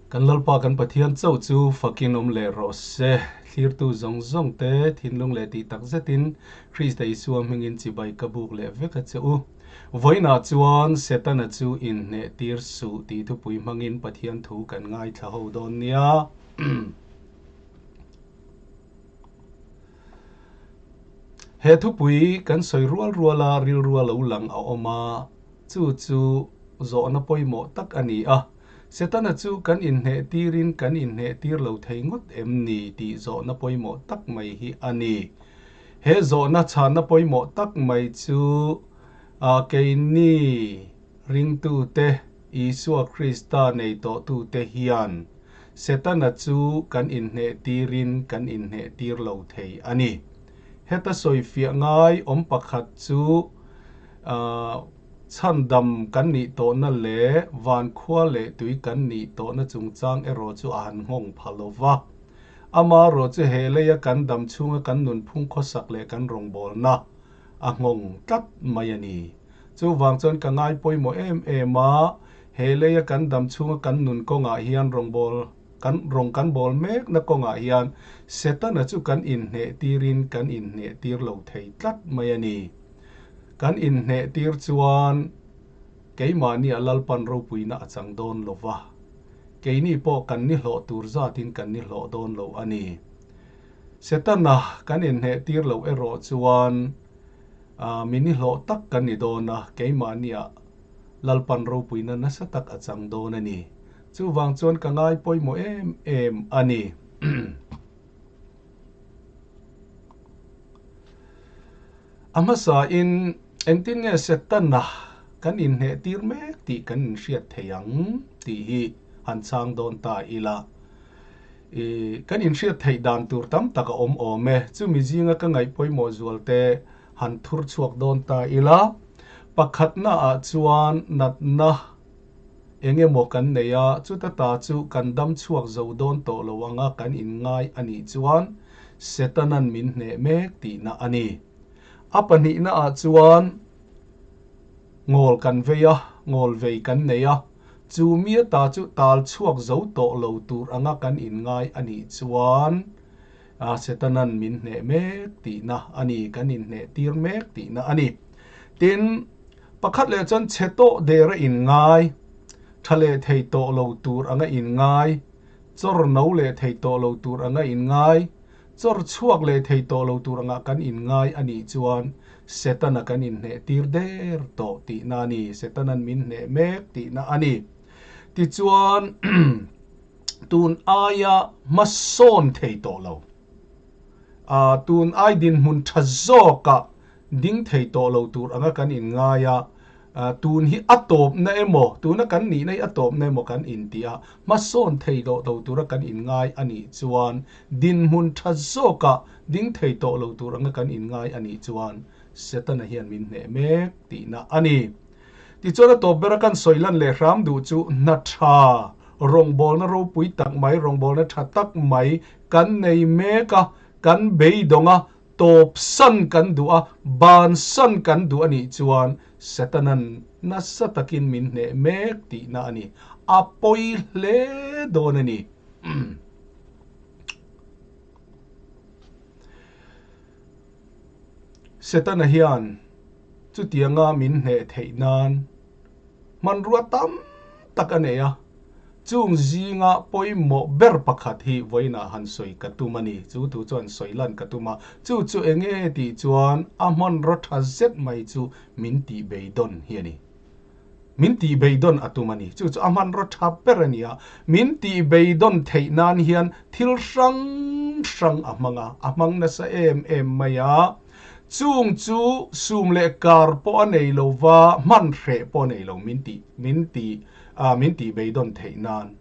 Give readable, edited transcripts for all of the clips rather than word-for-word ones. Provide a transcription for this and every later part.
Kan Lalpa kan Pathian chauh chu fakin awm leh rawh se. Thlirtu zawng zawng te thinlung leh tih tak zetin Krista Isua hmingin chibai ka buk leh vek a che u. Vawiinah chuan Setana chu inhneh tir suh tih thupui hmangin Pathian thu kan ngaithla ho dawn nia. He thupui kan sawi rual rual a rilrua lo lang a awm a, chu chu zawhna pawimawh tak a ni a. Setana chu kan inhneh tirin kan inhneh tir lo thei ngawt em ni tih zawhna pawimawh tak mai hi a ni. He zawhna chhanna pawimawh tak mai chu keini ringtute, Isua Krista nei tawhtute hian Setana chu kan inhneh tirin kan inhneh tir lo thei a ni. Heta sawifiah ngai awm pakhat chu chhandam kan nih tawhna leh vankhua leh tui kan nih tawhna chungchang erawh chu a han nghawng pha lo va. Amaherawh chu he leia kan dam chhunga kan nunphung khawsak leh kan rawngbawlna a nghawng tlat mai a ni. Chuvang chuan ka ngai pawimawh em em a, he leia kan dam chhunga kan nun kawngah hian rawngbâwl kan rawng kan bâwl mekna kawngah hian Setana chu kan inhneh tirin kan inhneh tir lo thei tlat mai a ni. Kan inhneh tir chuan keimahnia Lalpan ropuina a chang dawn lo va, keini pawh kan ni hlawh tur zatin kan ni hlawh dawn lo a ni. Setana kan inhneh tir loh erawh chuan Mi ni hlawh tak kan ni dawn a, keimahniah Lalpan ropuina nasa tak a chang dawn a ni. Chuvang chuan ka ngai pawimawh em em a ni. A hmasain engtin nge Setana kan inhneh tir mek tih kan inhriat thei ang tih hi han chang dawn ta ila. I kan inhriat theih dan tur tam tak a awm awm e. Chumi zinga ka ngaih pawimawh zual te han thur chhuak dawn ta ila, pakhatna ah chuan natna eng emaw kan nei a, chuta ta chu kan dam chhuak zo dawn tawh lo anga kan inngai a nih chuan Setana'n min hneh mek tihna a ni. A pahnihna ah chuan ngawl kan vei a, ngawl vei kan nei a, Chu mi ata chu tal chhuak zo tawh lo tur anga kan inngai a nih chuan Setana'n min hneh mek tihna a ni, kan inhneh tir mek tihna a ni. Tin, pakhat leh chuan chhe tawh der a inngai, tha leh thei tawh lo tur anga inngai, chawr no leh thei tawh lo tur anga inngai, Chawr chhuak leh thei tawh lo tur angah kan inngai a nih chuan Setana kan inhneh tir der tawh tihna a ni, Setana'n min hneh mek tihna a ni. Tichuan, tun aia hmasawn thei tawh lo, tun ai dinhmun tha zawkah ding thei tawh lo tur anga kan inngai a, tun hi a tawpna emaw, tuna kan nihna hi a tawpna emaw kan inti a, hmasawn thei loh lo tura kan inngai a nih chuan, dinhmun tha zawkah ding thei tawh lo tur anga kan inngai a nih chuan Setana hian min hneh mek tihna a ni. Tichuan a tawp bera kan sawi lan leh hram duh chu hna tha, rawngbawlna ropui tak mai, rawngbawlna tha tak mai kan nei mek a, kan beidawng a, Tawpsan kan duh a, bansan kan duh a nih chuan Setana'n nasa takin min hneh mek tihna a ni. A pawi hle dawn a ni. Setana hian chutianga min hneh theih nan Hmanrua tam tak a nei a, chung zinga pawimawh ber pakhat hi vawiinah han sawi ka tum a ni. Chu thu chuan sawi lan ka tum a, chu chu eng nge tih chuan a hmanraw tha zet mai chu min tih beidawn hi a ni. Min tih beidawn a tum a ni. Chu chu a hmanraw tha ber a ni a, min tih beidawn theih nan hian thil hrang hrang a hmang a, a hmang nasa em em mai a. Chung chu sum leh kar pawh a nei lo va, hman hreh pawh a nei lo min tih, min tih, ah min tih beidawn theih nan.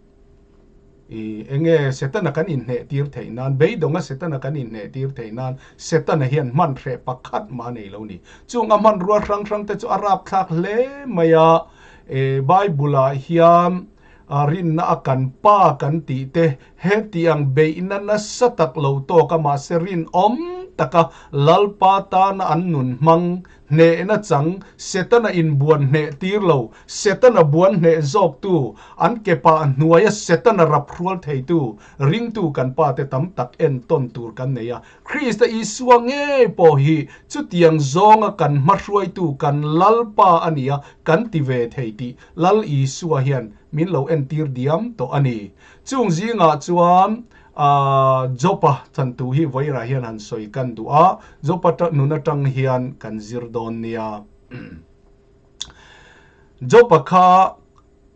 I enge Setana kan inhneh tir theih nan, beidawnga Setana kan inhneh tir theih nan Setana hian hman hreh pakhat mah a nei lo ni. Chung a hmanrua hrang hrang te chu a rapthlak hle mai a, e Bible ah hian Rinna a kan pa kan tih te hetiang beihna nasa tak lo tawk a mahse rinawm taka Lalpa tana an nun hmang hnehna chang Setana inbuan hneh tir lo, Setana buan hneh zawktu, an ke pah hnuaia Setana rap hrual theitu ringtu kan pa te tam tak entawn tur kan nei a. Krista Isua ngei pawh hi chutiang zawnga kan hmahruaitu kan Lalpa a nia kan ti ve thei tih Lal Isua hian min lo entir diam tawh a ni. Chung zingah chuan Jopa chantu hi vawiinah hian han sawi kan duh a, Jopa nun atang hian kan zir dawn nia. Jopa kha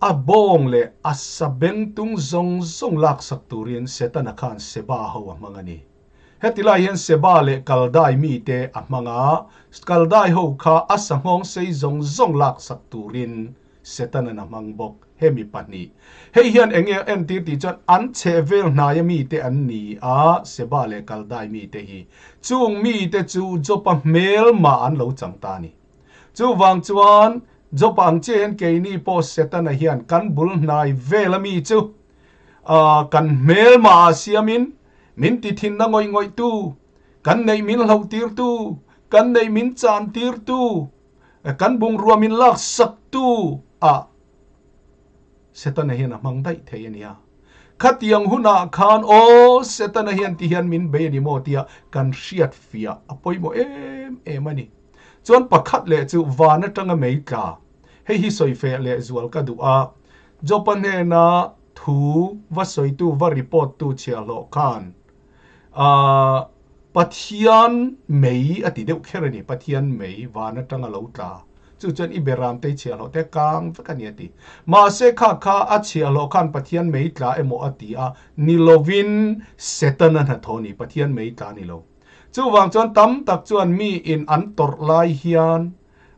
a bawng leh a sabengtung zawng zawng laksak turin Setana khan Seba ho a hmang a ni. Heti lai hian Seba leh Kaldai mite a hmang a, Kaldai ho kha a sanghawng sei zawng zawng laksak turin Setanan a hmang bawk. Hemi pahnih. Hei hian eng nge a entir tih chuan an chhehvel hnaia mite an ni a, Seba leh Kaldai mite hi. Chung mite chu Jopa hmelma an lo chang ta a ni. Chuvang chuan Jopa ang chiah hian keini pawh Setana hian kan bul hnai vela mi chu kan hmelma ah siamin Min ti thinna ngawih ngawihtu, kan neih min hlauhtirtu, kan neih min chantirtu, kan bungrua min laksaktu ah Setana hian a hmang daih thei a nia. Khatiang hunah khan aw Setana hian ti hian min bei a ni maw tia kan hriat fiah a pawimawh em em a ni. Chuan pakhat leh chu van atanga mei tla, hei hi sawife leh zual ka duh a, Jopa hnena Thu va sawitu va report tu chhiahhlawh khan ahh Pathian mei a ti deuh kher a ni, Pathian mei van atanga lo tla chu chuan i beram te i chhiahhlawh te kang vek a ni a ti. Mahse kha kha a chhiahhlawh khan Pathian mei tla emaw a ti a, ni lovin Setana hnathawh a ni, Pathian mei tla a ni lo. Chuvang chuan tam tak chuan mi in an tawrh lai hian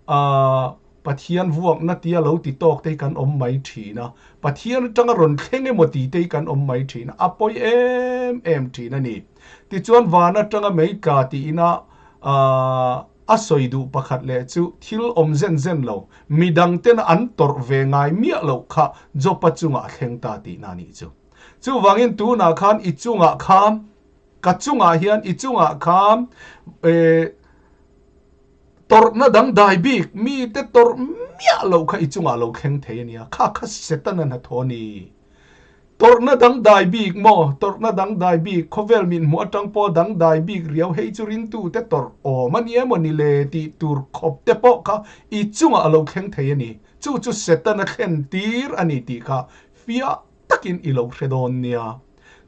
ahh Pathian vuakna tia lo ti tawk te hi kan awm mai thin a, Pathian atanga rawn thleng emaw ti te hi kan awm mai thin a, a pawi em em thin a ni. Tichuan van atanga mei tla tiin a a sawi duh pakhat leh chu thil awm zen zen lo, midang tena an tawrh ve ngai miah loh kha Jopa chungah a thleng ta tihna a nih chu. Chuvangin tunah khan i chungah khan, ka chungah hian i chungah khan Tawrhna dangdai bik mite tawrh miah loh kha i chungah lo thleng thei a nia, kha kha Setana hnathawh a ni. Tawrhna dangdai bik maw? Tawrhna dangdai bik, khawvel mit hmuh atang pawh dangdai bik riau hei chu ringtute tawrh awm a ni emaw ni le tih tur khawp te pawh kha i chungah a lo thleng thei a ni. Chu chu Setana thlen tir a ni tih kha fiah takin i lo hre dawn nia.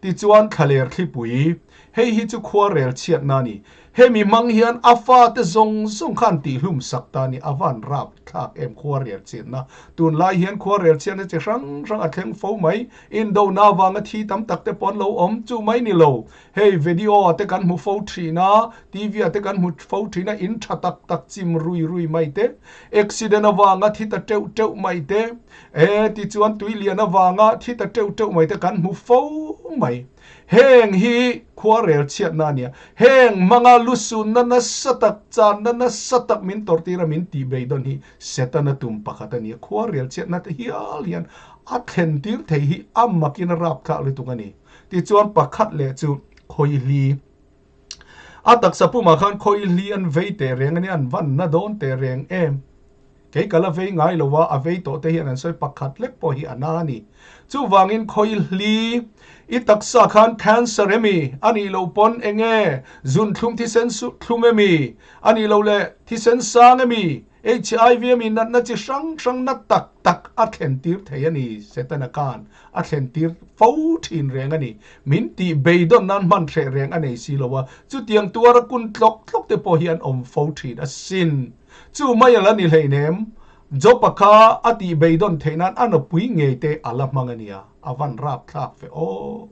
Tichuan thlaler thlipui, hei hi chu khuarel chhiatna a ni. Hemi hmang hian a fate zawng zawng khan tihhlum sak ta a ni. A van rap thlak em khuarel chhiatna. Tunlai hian khuarel chhiatna chi hrang hrang a thleng fo mai. Indona avanga thi tam tak te pawh an lo awm chu mai ni lo. Hei video ah te kan hmu fo thin a, TV ah te kan hmu fo thin a, in tha tak tak chim rui rui mai te, accident avanga thi ta teuh teuh mai te, E, tichuan tui lian avanga thi ta teuh teuh mai te kan hmu fo mai. Heng hi khuarel chhiatna a nia. Heng hmanga lusunna nasa tak, channa nasa tak min tawrhtir a min tih bei dawn hi Setana tum pakhat a nia. Khuarel chhiatna te hial hian a thlen tir thei hi a makin a rapthlak lutuk a ni. Tichuan pakhat leh chu khawihli. A taksa pumah khan khawihli an vei teh reng a nia, an vanna dawn teh reng em? Kei ka la vei ngai lo a, a vei tawh te hian an sawi pakhat lek pawh hi a na a ni. Chuvangin khawihli i taksa khan cancer emi a nih loh pawn eng nge zunthlum thisen thlum emi a nih loh leh thisen sang emi HIV emi natna chi hrang hrang na tak tak a thlen tir thei a ni Setana khan a thlen tir fo thin reng a ni. Min tih beidawn nan hman hreh reng a nei si lo a, chutiang tuara kun tlawk tlawk te pawh hi an awm fo thin asin. Chu mai a la ni hleinem, Jopa kha a tih beidawn theih nan a nupui ngei te a la hmang a nia, a van rapthlak ve aw.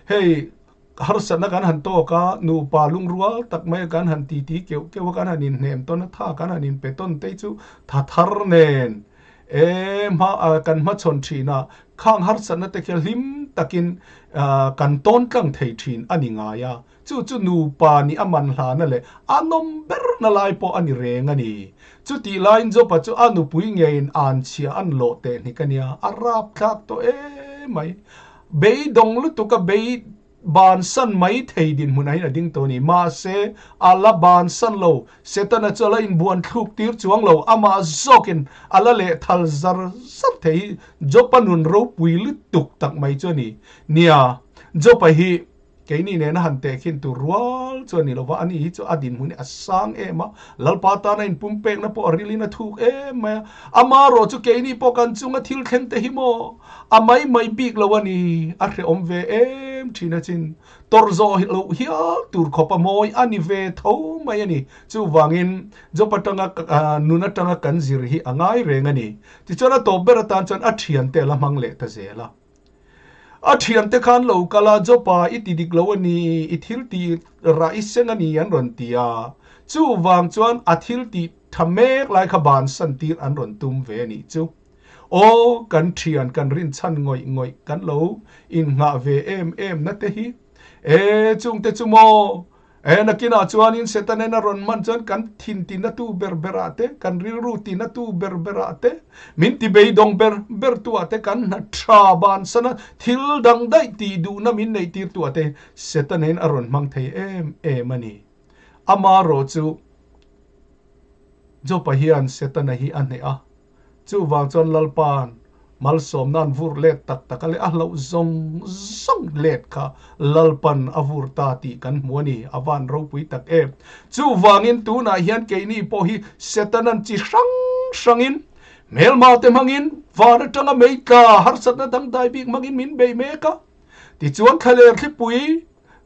Hei, harsatna kan han tawk a, nupa lungrual tak mai a kan han titi keuh keuh a, kan han inhnem tawn a, tha kan han inpe tawn te chu tha thar nen e hma kan hmachhawn thin a, khang harsatna te khi hlim takin kan tawn tlang thei thin a ni ngai a, chu chu nupa nih a man hlana leh a nawm berna lai pawh a ni reng a ni. Chutih laiin Jopa chu a nupui ngeiin anchhia an lawh teh hnik a nia, a rapthlak tawh emai. Beidawng lutuk a bei Bansan mai thei dinhmunah hian a ding tawh a ni. Mahse, a la bansan lo. Setana chu a la inbuan thluk tir chuang lo. Amah zawkin a la lehthal zar zar thei hi Job-a nun ropui lutuk tak mai chu a ni. Nia, Job-a hi keini nena han tehkhin tur rual chu a ni lo va, ani hi chu a dinhmun hi a sang em a, Lalpa tana inpumpekna pawh a rilin a thuk em mai a. Amaherawh chu keini pawh kan chunga thil thleng te hi maw? A mai mai bik lo a ni, a hrehawm ve em thin a chin. Tawrh zawh loh hial tur khawp a mawi a ni ve tho mai a ni. Chuvangin Job atanga nun atanga kan zir hi a ngai reng a ni. Tichuan a tawp ber atan chuan a thiante a la hmang leh ta zel a. A thiante khan lo kal a, Job-a i ti dik lo a ni, i thil tih rah i seng a ni an rawn ti a. Chuvang chuan a thil tih tha mek lai kha bansan tir an rawn tum ve a nih chu. Aw, kan thian kan rinchhan ngawih ngawih kan lo innghah ve em em na te hi. E, chungte chu maw? E, nakinah chuanin Setanen a rawn hman chuan kan thin tinatu ber berah te, kan rilru tinatu ber berah te, min ti beidawng ber bertuah te, kan hna tha bansana thil dang daih tih duhna min neih tirtuah te Setanen a rawn hmang thei em em a ni. Amaherawh chu Jopa hian Setana hi a hneh a, Chuvang chuan Lalpa'n malsawmna an vur let tak tak a leh a hlauh zawng zawng let kha Lalpa'n a vur ta tih kan hmu a ni, a van ropui tak em. Chuvangin tunah hian keini pawh hi Setana'n chi hrang hrangin, hmelma te hmangin, van atanga mei tla harsatna dangdai bik hmangin min bei mek a. Tichuan thlaler thlipui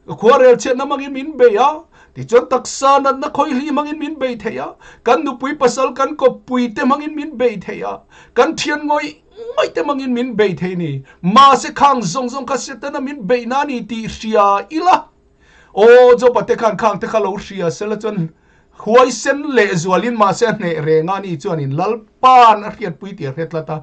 Khuarel chhiatna hmangin min bei a, tichuan taksa natna khawihli hmangin min bei thei a, kan nupui pasal kan kawppui te hmangin min bei thei a, kan thian ngawih ngawih te hmangin min bei thei a ni. Mahse khang zawng zawng kha Setana min beihna a ni tih hria ila. Aw, Joba te khan khang te kha lo hria sela chuan huaisen lehzualin mahse a hneh reng a, ani chuanin Lalpa'n a hriatpui tih a hre tlat a.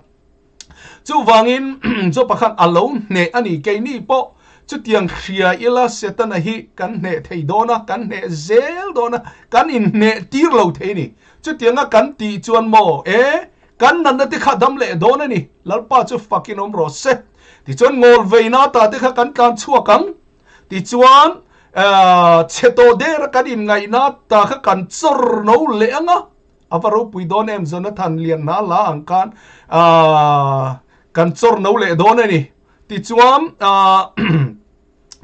Chuvangin Job-a khan a lo hneh a ni. Keini pawh chutiang hria ila Setana hi kan hneh thei dawn a, kan hneh zel dawn a, kan inhneh tir lo thei a ni. Chutianga kan tih chuan maw, e, kan natna te kha dam leh dawn a ni. Lalpa chu fakin awm rawh se. Tichuan ngawlveina ta te kha kan tlan chhuak ang. Tichuan, chhe tawh dera kan inngaihna ta kha kan chawr no leh ang a. A va ropui dawn em Jonathan Lianhna la ang khan kan chawr no leh dawn a ni. Tichuan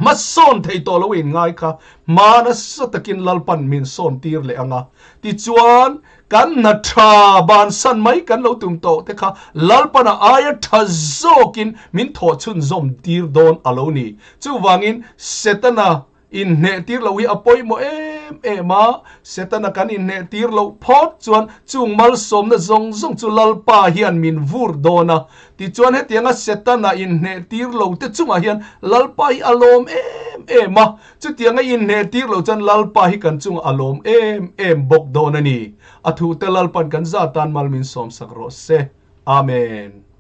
hmasawn thei tawh lo in ngai kha hma nasa takin Lalpan min sawn tir leh ang a. Tichuan kan hna tha bansan mai kan lo tum tawh te kha Lalpan a aia tha zawkin min thawh chhunzawm tir dawn a lo ni. Chuvangin Setana Inhneh tir loh hi a pawimawh em em a, Setana kan inhneh tir loh phawt chuan chung malsawmna zawng zawng chu Lalpa hian min vur dawn a. Tichuan hetianga Setana inhneh tir lo te chungah hian Lalpa hi a lawm em em a, chutianga inhneh tir loh chuan Lalpa hi kan chungah a lawm em em bawk dawn a ni. A thute Lalpa'n kan zatan mal min sawmsak rawh se. Amen.